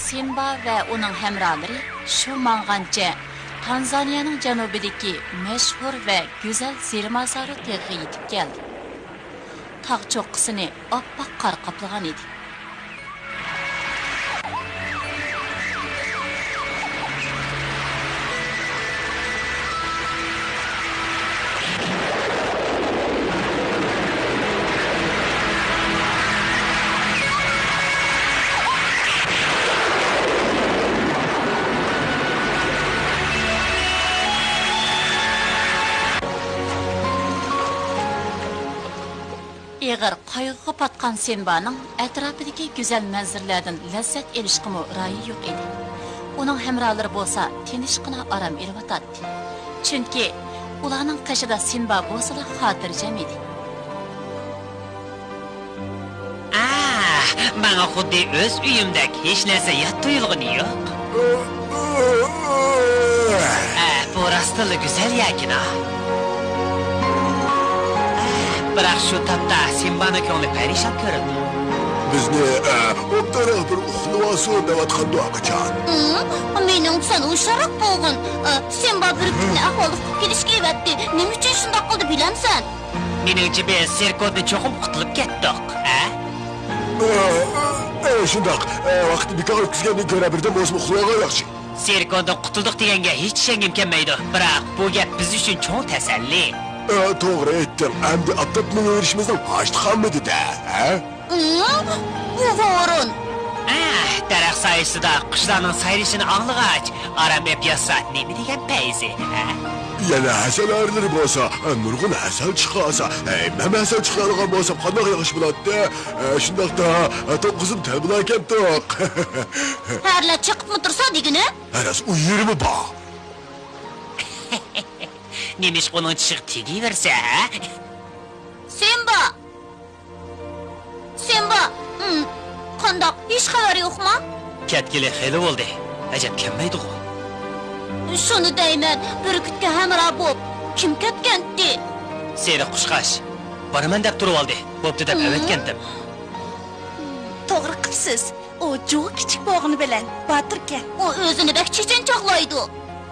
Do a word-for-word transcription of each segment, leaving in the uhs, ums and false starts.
سىمبا ۋە ئۇنىڭ ھەمراھلىرى شۇ ماڭغانچە تانزانىيەنىڭ جەنۇبىدىكى مەشھۇر ۋە گۈزەل زىرمازارو تېغىغا يېتىپ كەلدى. تاغ چوققىسىنى ئاپئاق قار قاپلىغان ئىدى. ئېغىر قايغۇغا پاتقان سىمبانىڭ ئەتراپىدىكى گۈزەل مەنزىرىلەردىن لەززەت ئېلىشقىمۇ رايى يوق ئىدى. ئۇنىڭ ھەمراھلىرى بولسا تىنچقىنا ئارام ئېلىۋاتاتتى. چۈنكى ئۇلارنىڭ قېشىدا سىمبا بولسىلا خاتىرجەم ئىدى. ئاھ، ماڭا خۇددى ئۆز ئۆيۈمدەك، ھېچ نەرسە يات تۇيۇلغىنى يوق. ئاھ، بۇ راستتىنلا گۈزەل يەكۈن ھا. ئاھ، بىراق شۇ تاپتا سىمبانىڭ كۆڭلى پەرىشان كۆرۈنىدۇ. بىزنى، ئاھ، ئوبدانراق بىر ئۇخلىۋالسۇن دەۋاتقاندۇ ئاقىجان. ھىم، مېنىڭ سەن ھوشيارراق بولغىن. ئاھ، سىمبا بۈركۈتنى ئەھۋاللىق قىلىپ كېلىشكە ئەۋەتتى. نېمە ئۈچۈن شۇنداق قىلدى بىلەمسەن؟ مېنىڭچە، بىز سېركودىن چوقۇم قۇتۇلۇپ كەتتۇق، ھە؟ ئە، ئە، شۇنداق. ئە، ۋاقىتنى بىكار ئۆتكۈزگەندىن كۆرە بىردەم بولسىمۇ ئۇخلىۋالغان ياخشى. سېركودىن قۇتۇلدۇق دېگەنگە ھېچ ئىشەنگۈم كەلمەيدۇ، بىراق بۇ گەپ بىز ئۈچۈن چوڭ تەسەللى. ئە، توغرا ئېيتتىڭ. ئەمدى ئاپتاپنى يېرىشىمىزنىڭ ھاجىتى قالمىدى-دە، ھە؟ ئۇ، بۇ ھورۇن. ئە، دەرەخ سايىسىدا قۇشلارنىڭ سايرىشىنى ئاڭلىغاچ، ئارام ئېلىپ ياتسا نېمە دېگەن پەيزى، ھە؟ يەنە ھەسەل ئارىلىرى بولسا، نۇرغۇن ھەسەل چىقارسا، ھەي، مەن ھەسەل چىقىرالىغان بولسام قانداق ياخشى بولاتتى؟ شۇنداقتا، توققۇزىمۇ تەل بولاكەنتۇق. ھەرىلەر چېقىپمۇ تۇرسا دېگىنىم؟ ھەرەس ئۇ يېرىمۇ بار. نېمىشقا ئۇنىڭ چىشىغا تېگىۋەرسە، ھە؟ سىمبا! سىمبا! ھىم، قانداق، ھېچ خەۋەر يوقما؟ كەتكىلى خېلى بولدى. ئەجەب كەلمەيدىغۇ؟ شۇنى دەيمەن، بۈركۈتكە ھەمراھ بوپ، كىم كەتكەنتى؟ سېرىق قۇشقاچ، بارىمەن دەپ تۇرۇۋالدى. بوپتۇ دەپ ئەۋەتكەنتىم. توغرا قىپسىز. ئۇ جۇغى كىچىك بولغىنى بىلەن باتۇركەن. ئۇ ئۆزىنى بەك چېچەن چاغلايدۇ.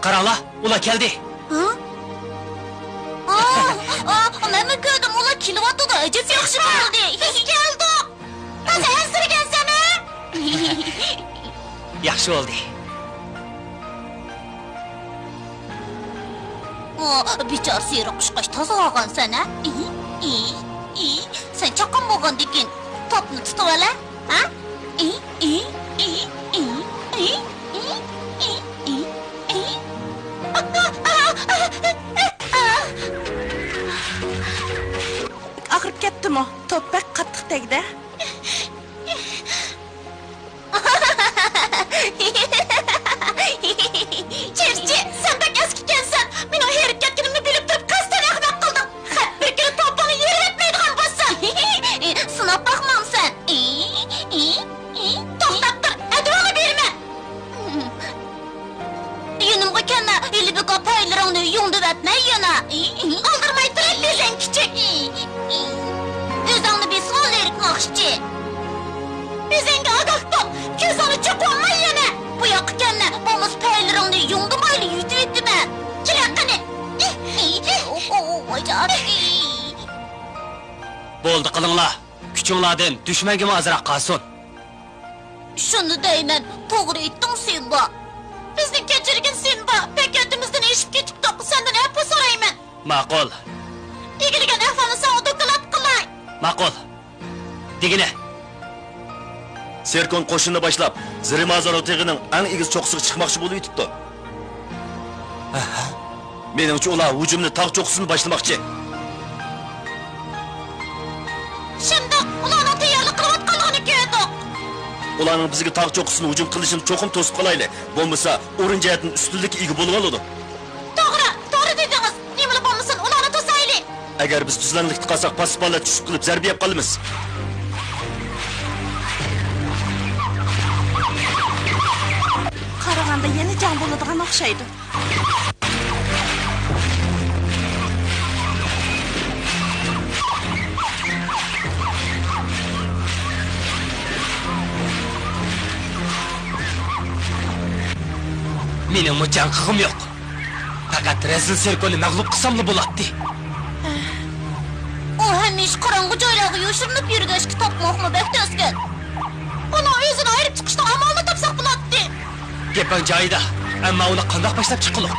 قاراڭلار، ئۇلار كەلدى. ھە؟ ئا، ئا، مەنمۇ كۆردۈم، ئۇلار كېلىۋاتىدۇ. ئەجەب ياخشى بولدى. بىز كەلدۇق. تازا ئەنسىرىگەنسەن، ھە؟ ياخشى بولدى. ئا، بىچارە سېرىق قۇشقاچ، تازا ئالغانسەن، ھە؟ ئى، ئى، ئى. سەن چاققان بولغاندىكىن، تاپنى تۇتۇۋال، ھە؟ ھە؟ ئى، ئى، ئى. ئاغرىپ كەتتىمۇ؟ توپ بەك قاتتىق تەگدى. چىرچى، سەن بەك ئەسكىكەنسەن. مېنىڭ ھېرىپ كەتكىنىمنى بىلىپ تۇرۇپ قەستەن ئەخمەق قىلدىڭ. خەپ بىر كۈنى توپۇڭنى يېرىۋەتمەيدىغان بولسا. سىناپ چىقىشچى. ئۆزۈڭگە ئاگاھ بول، كۆزۈڭنى چوقۇماي يەنە. بۇ ياققا كەلمە، بولمىسا پەيلىرىڭنى يۇڭدىمايلا يۇتۇۋېتىمەن. كېلە قېنى. بولدى قىلىڭلار، كۈچۈڭلاردىن دۈشمەنگىمۇ ئازراق قالسۇن. شۇنى دەيمەن، توغرا ئېيتتىڭ، سىمبا. بىزنى كەچۈرگىن، سىمبا. بەك ھەددىمىزدىن ئېشىپ كېتىپتۇق. سەندىن ئەپۇ سورايمەن. ماقۇل. ئىگىلىگەن ئەھۋالنى ساڭا دوكلات قىلاي. ماقۇل. دېگىنە. سېركون قوشۇننى باشلاپ، زىرىمازانو تېغىنىڭ ئەڭ ئېگىز چوققىسىغا چىقماقچى بولۇۋېتىپتۇ. ئەھە. مېنىڭچە، ئۇلار ھۇجۇمنى تاغ چوققىسىدىن باشلىماقچى. شۇنداق، ئۇلارنىڭ تەييارلىق قىلىۋاتقانلىقىنى كۆردۇق. ئۇلارنىڭ بىزگە تاغ چوققىسىدىن ھۇجۇم قىلىشىنى چوقۇم توسۇپ قالايلى. بولمىسا، ئورۇن جەھەتتىن ئۈستۈنلۈككە ئىگە بولۇۋالىدۇ. توغرا، توغرا دېدىڭىز. نېمىلا بولمىسۇن، ئۇلارنى توسايلى. ئەگەر بىز تۈزلەڭلىكتە قالساق، پاسسىپ ھالەتتە چۈشۈپ قېلىپ، زەربە يەپ قالىمىز. قارىغاندا يەنە جەڭ بولىدىغان ئوخشايدۇ. مېنىڭمۇ جەڭ قىلغۇم يوق. پەقەت رەزىل سېركوننى مەغلۇپ قىلساملا بولاتتى. ئۇ ھەمىشە قاراڭغۇ جايلارغا يوشۇرۇنۇپ يۈرگەچكە، تاپماقمۇ بەك تەسكەن. ئۇنىڭ ئۆزىنى ئايرىپ چىقىشنىڭ ئامالىنى تاپساق بولاتتى. گېپىڭ جايىدا، ئەمما ئۇنى قانداق باشلاپ چىققۇلۇق؟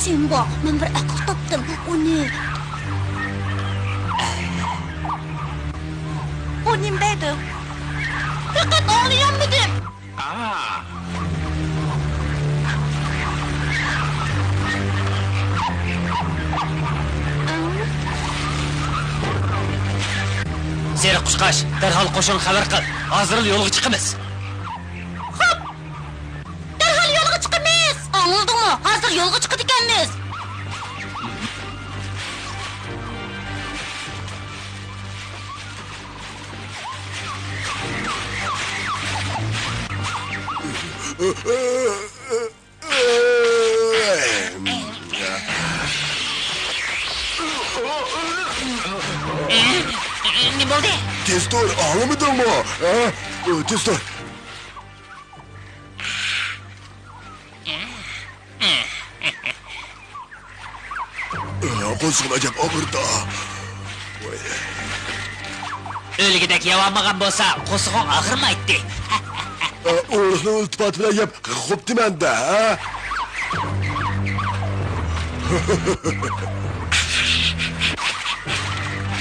سىمبا، مەن بىر ئەقىل تاپتىم. ئۇنى. بۇ نېمە دەيدۇ؟ پەقەت ئاڭلىيالمىدىم. سېرىق قۇشقاچ، دەرھال قوشۇنغا خەۋەر قىل. ھازىرلا يولغا چىقىمىز. خوپ! دەرھال يولغا چىقىمىز! ئاڭلىدىڭمۇ؟ ھازىر يولغا چىقىدىكەنمىز! نېمە بولدى؟ تېز تۇر، ئاڭلىمىدىڭمۇ؟ ھە؟ تېز تۇر. قورسىقىم ئەجەب ئاغرىدى. ۋاي. ئۆلگۈدەك يەۋالمىغان بولسا، قورسىقىڭ ئاغرىمايتتى. ئورۇسنىڭ ئىلتىپاتى بىلەن يەپ خوپتىمەن-دە، ھە؟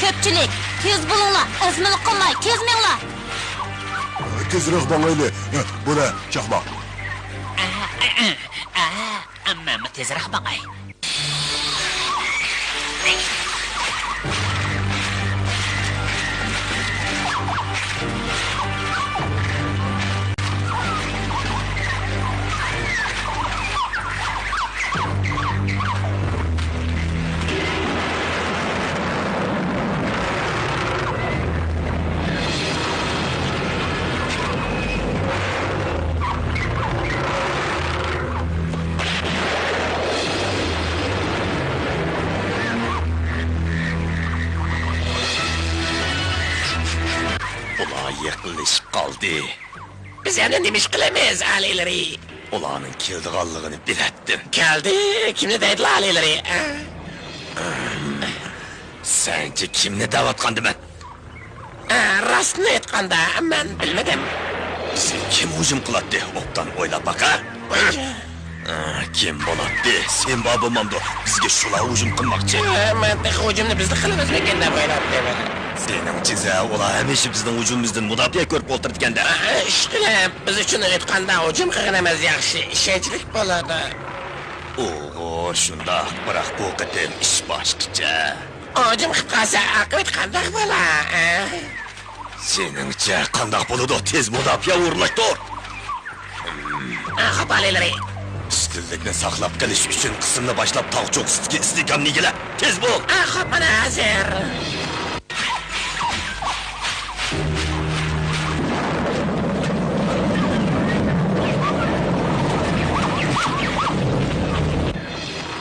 كۆپچىلىك، تېز بولۇڭلار، ئەزمىلىك قىلماي، تېز مېڭىڭلار. تېزرەك ماڭايلى. بۇنى چاقما. ئەمما تېزرەك ماڭاي. ئۇلار يېقىنلىشىپ قالدى. بىز ئەمدى نېمە ئىش قىلىمىز، ئالىيلىرى؟ ئۇلارنىڭ كېلىدىغانلىقىنى بىلەتتىم. كەلدى؟ كىمنى دەيدىلا، ئالىيلىرى؟ ئە؟ سەنچە كىمنى دەۋاتقاندىمەن؟ ئە، راستىنى ئېيتقاندا، مەن بىلمىدىم. بىزگە كىم ھۇجۇم قىلاتتى؟ ئوبدان ئويلاپ باقە. ئە، كىم بولاتتى؟ سىمبا بولمامدۇ؟ بىزگە شۇلار ھۇجۇم قىلماقچى. ئە، مەن تېخى ھۇجۇمنى بىزلا قىلىمىزمىكىن دەپ ئويلاپ قويىمەن. سېنىڭچە، ئۇلار ھەمىشە بىزنىڭ ھۇجۇمىمىزدىن مۇداپىئە كۆرۈپ ئولتۇرىدىكەن-دە. ئە، ئىشقىلىپ، بىز ئۈچۈن ئېيتقاندا ھۇجۇم قىلغىنىمىز ياخشى، ئىشەنچلىك بولىدۇ. ئوغۇر، شۇنداق، بىراق بۇ قېتىم ئىش باشقىچە. ھۇجۇم قىلىپ قالسا ئاقىۋەت قانداق بولا، ئە؟ سېنىڭچە قانداق بولىدۇ؟ تېز مۇداپىئە ئورۇنلاشتۇر. ئە، خوپ، ئالىيلىرى. ئىشكىنلىكنى ساقلاپ قېلىش ئۈچۈن قىسىمنى باشلاپ، تاغ چوققىسىدىكى ئىستىكاننى ئىگىلە. تېز بول! ئا، خوپ، مانا ھازىر.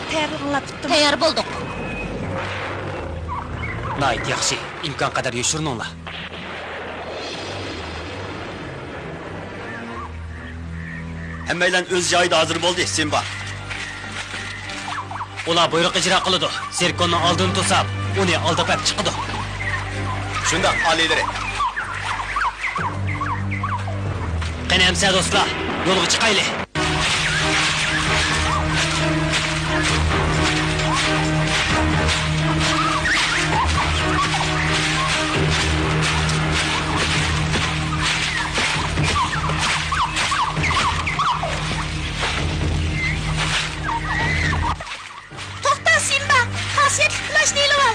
تەييارلىقىڭلار پۈتتىمۇ؟ تەييار بولدۇق. ناھايىتى ياخشى. ئىمكانقەدەر يوشۇرۇنۇڭلار. ھەممەيلەن ئۆز جايىدا ھازىر بولدى، سىمبا. ئۇلار بۇيرۇق ئىجرا قىلىدۇ. زىركوننىڭ ئالدىنى توساپ، ئۇنى ئالداپ ئەپ چىقىدۇ. شۇنداق، ئالىيلىرى. قېنى ئەمسە دوستلار، يولغا چىقايلى. توختا، سىمبا، خاسىيەتلىك پىلاشنى ئېلىۋال.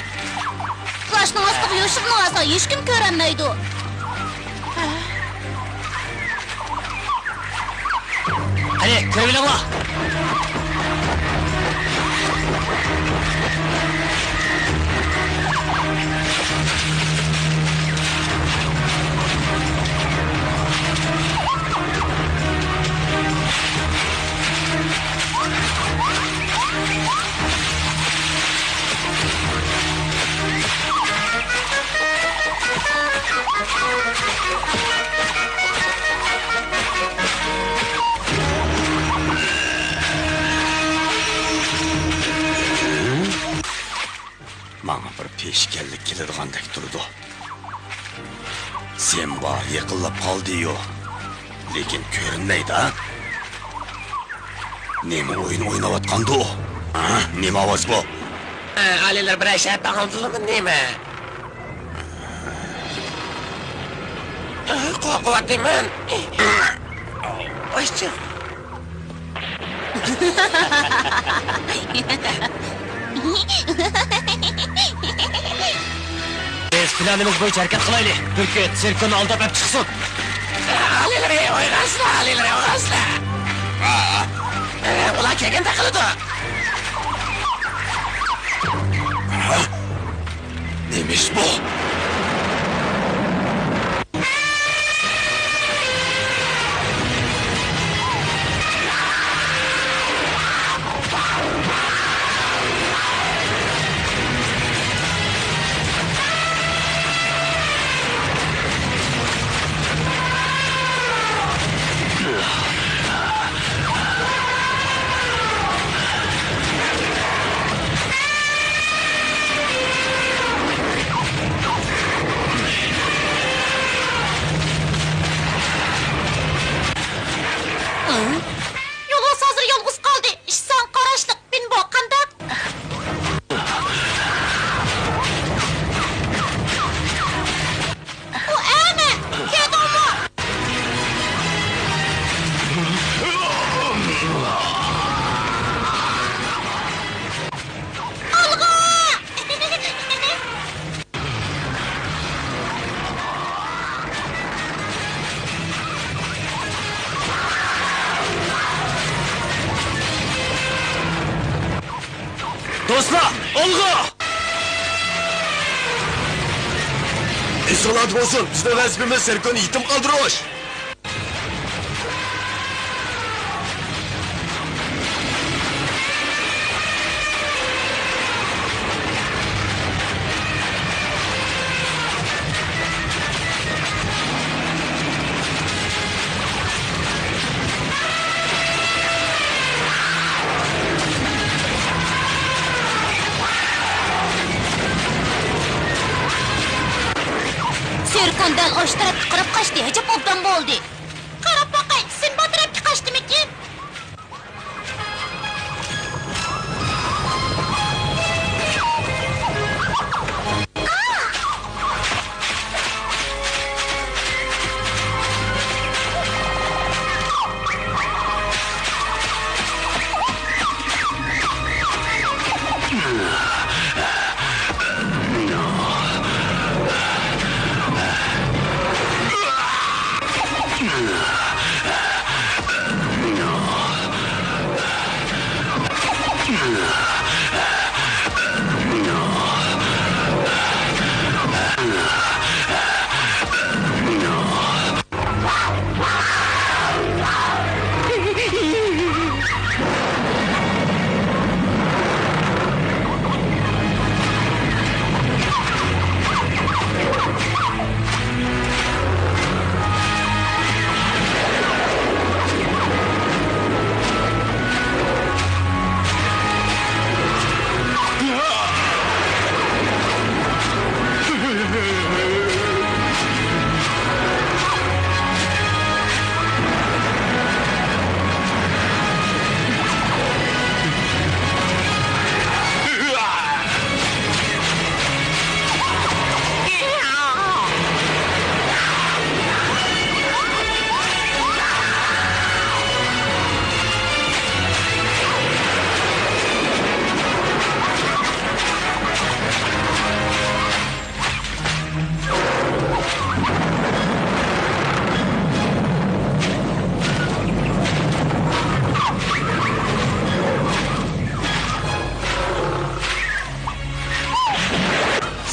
پىلاشنىڭ ئاستىغا يوشۇرۇنۇۋالسا، ھېچكىم كۆرەلمەيدۇ. قېنى، كىرىۋېلىڭلار. ماڭا بىر پېشكەللىك كېلىدىغاندەك تۇرىدۇ. سىمبا يېقىنلاپ قالدى-يۇ، لېكىن كۆرۈنمەيدۇ. نېمە ئويۇن ئويناۋاتقاندۇ؟ ھە؟ نېمە ئاۋاز بۇ؟ ئالىيلار بىرەر شەپە ئالدىلىمۇ نېمە؟ قورقۇۋاتىمەن. ۋايچۇ. بىز پىلانىمىز بويىچە ھەرىكەت قىلايلى. بۈركۈت زىركوننى ئالداپ ئەپ چىقسۇن. ئالىيلىرى ئويغانسىلەر، ئالىيلىرى ئويغانسىلەر. ئۇلار كەلگەندەك قىلىدۇ. نېمە ئىش بۇ؟ يولۋاس ھازىر يالغۇز قالدى. ئىشسان قاراشلىق بىنبو قانداق؟ ئۇ ئەمە! كۆردۈڭمۇ؟ ئالغا! دوستلار، ئالغا! ئېسىڭلاردا بولسۇن، بىزنىڭ ۋەزىپىمىز زىركوننى يېتىم قالدۇرۇش! زىركون دەل ئاشۇ تەرەپكە قاراپ قاچتى. ئەجەب ئوبدان بولدى. قاراپ باقاي، سىمبا تەرەپكە قاچتىمىكىن؟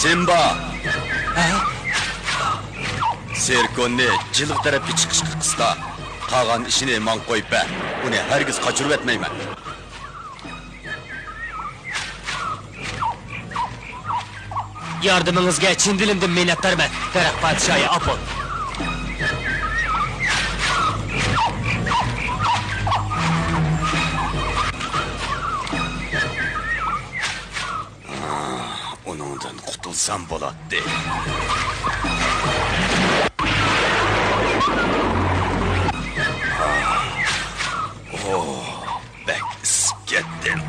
سىمبا! سىركوننى جىلغا تەرەپكە چىقىشقا قىستا. قالغان ئىشىنى ماڭا قويۇپ بەر. ئۇنى ھەرگىز قاچۇرۇۋەتمەيمەن. ياردىمىڭىزگە چىن دىلىمدىن مىننەتدارمەن، دەرەخ پادىشاھى ئاپول. ئۇنىڭدىن قۇتۇلسام بولاتتى. ئوھ، بەك ئىسسىپ كەتتىم.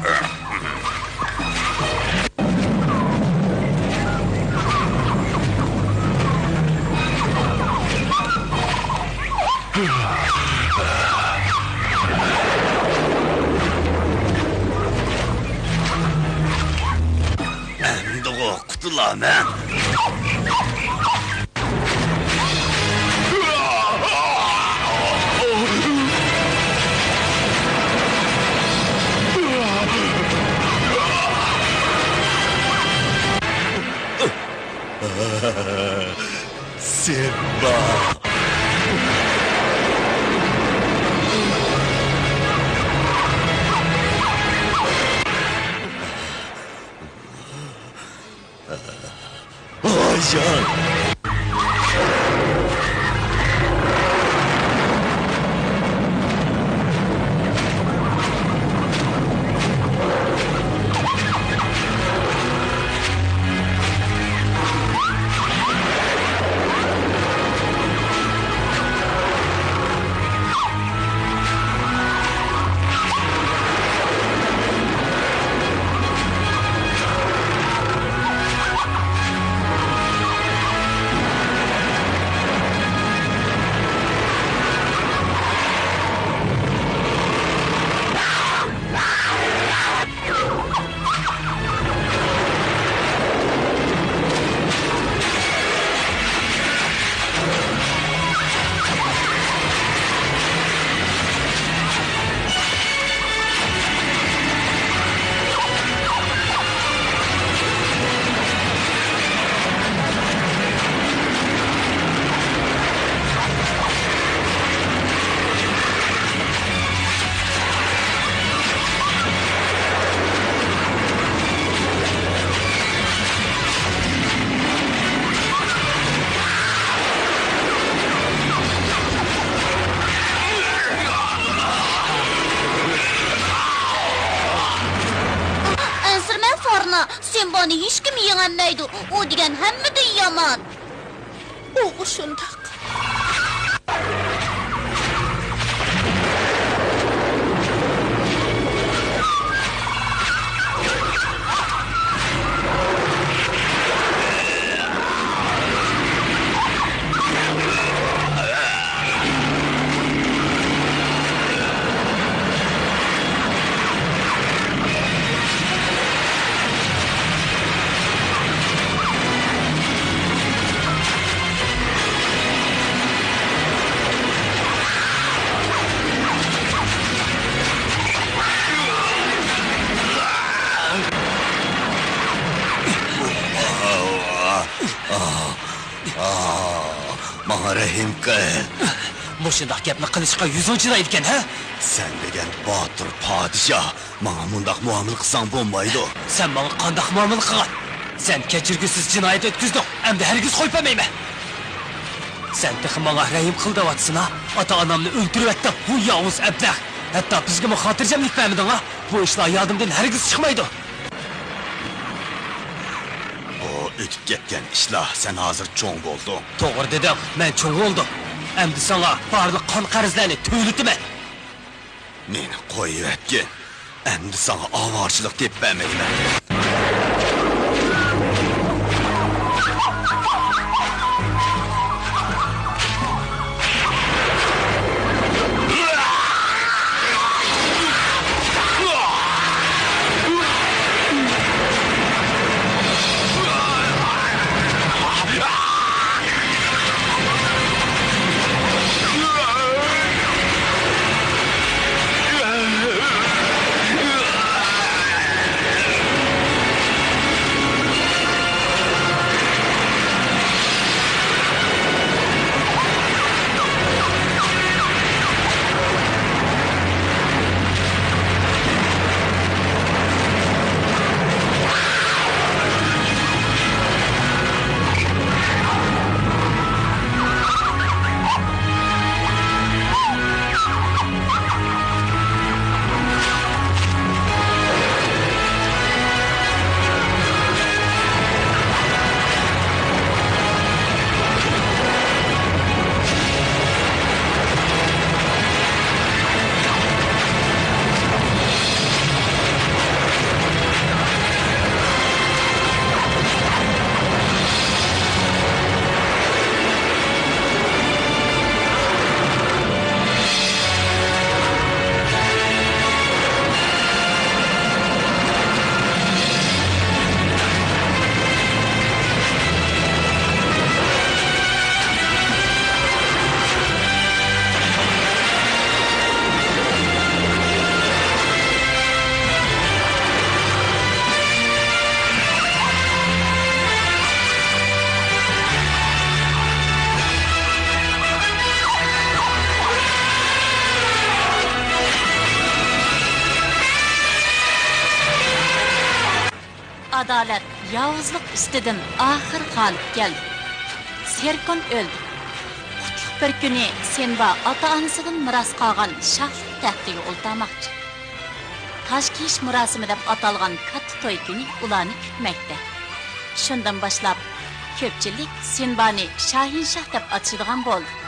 ئەمدىغۇ قۇتۇلامەن. سىمبا! ۋايجان! ئەنسىرىمە، فارنا، سىمبانى ھېچكىم يېڭەلمەيدۇ. ئۇ دېگەن ھەممىدىن يامان. ئۇ شۇنداق. ئاھ، ئاھ، ماڭا رەھىم قىل. مۇشۇنداق گەپنى قىلىشقا يۈزۈڭ چىدايدىكەن، ھە؟ سەن دېگەن باتۇر پادىشاھ ماڭا مۇنداق مۇئامىلە قىلساڭ بولمايدۇ. سەن ماڭا قانداق مۇئامىلە قىلغان؟ سەن كەچۈرگۈسىز جىنايەت ئۆتكۈزدۈڭ، ئەمدى ھەرگىز قويۇپ بەرمەيمەن. سەن تېخى ماڭا رەھىم قىل دەۋاتىسەن ھە؟ ئاتا-ئانامنى ئۆلتۈرۈۋەتتىڭ، ھۇ ياۋۇز ئەبلەخ! ھەتتا بىزگىمۇ خاتىرجەملىك بەرمىدىڭ ھە؟ بۇ ئىشلار يادىمدىن ھەرگىز چىقمايدۇ. بۇ ئۆتۈپ كەتكەن ئىشلار، سەن ھازىر چوڭ بولدۇڭ. توغرا دېدىڭ، مەن چوڭ بولدۇم. ئەمدى ساڭا بارلىق قان قەرزلەرنى تۆلىتىمەن. مېنى قويۇۋەتكىن. ئەمدى ساڭا ئاۋارىچىلىق تېپىپ بەرمەيمەن. ئادالەت ياۋۇزلۇق ئۈستىدىن ئاخىر غالىب كەلدى. سېركون ئۆلدى. قۇتلۇق بىر كۈنى سىنبا ئاتا-ئانىسىدىن مىراس قالغان شاھلىق تەختىگە ئولتۇرماقچى. تاج كىيىش مۇراسىمى دەپ ئاتالغان كاتتا توي كۈنى ئۇلارنى كۈتمەكتە. شۇندىن باشلاپ، كۆپچىلىك سىنبانى شاھىنشاھ دەپ ئاتىشىدىغان بولدى.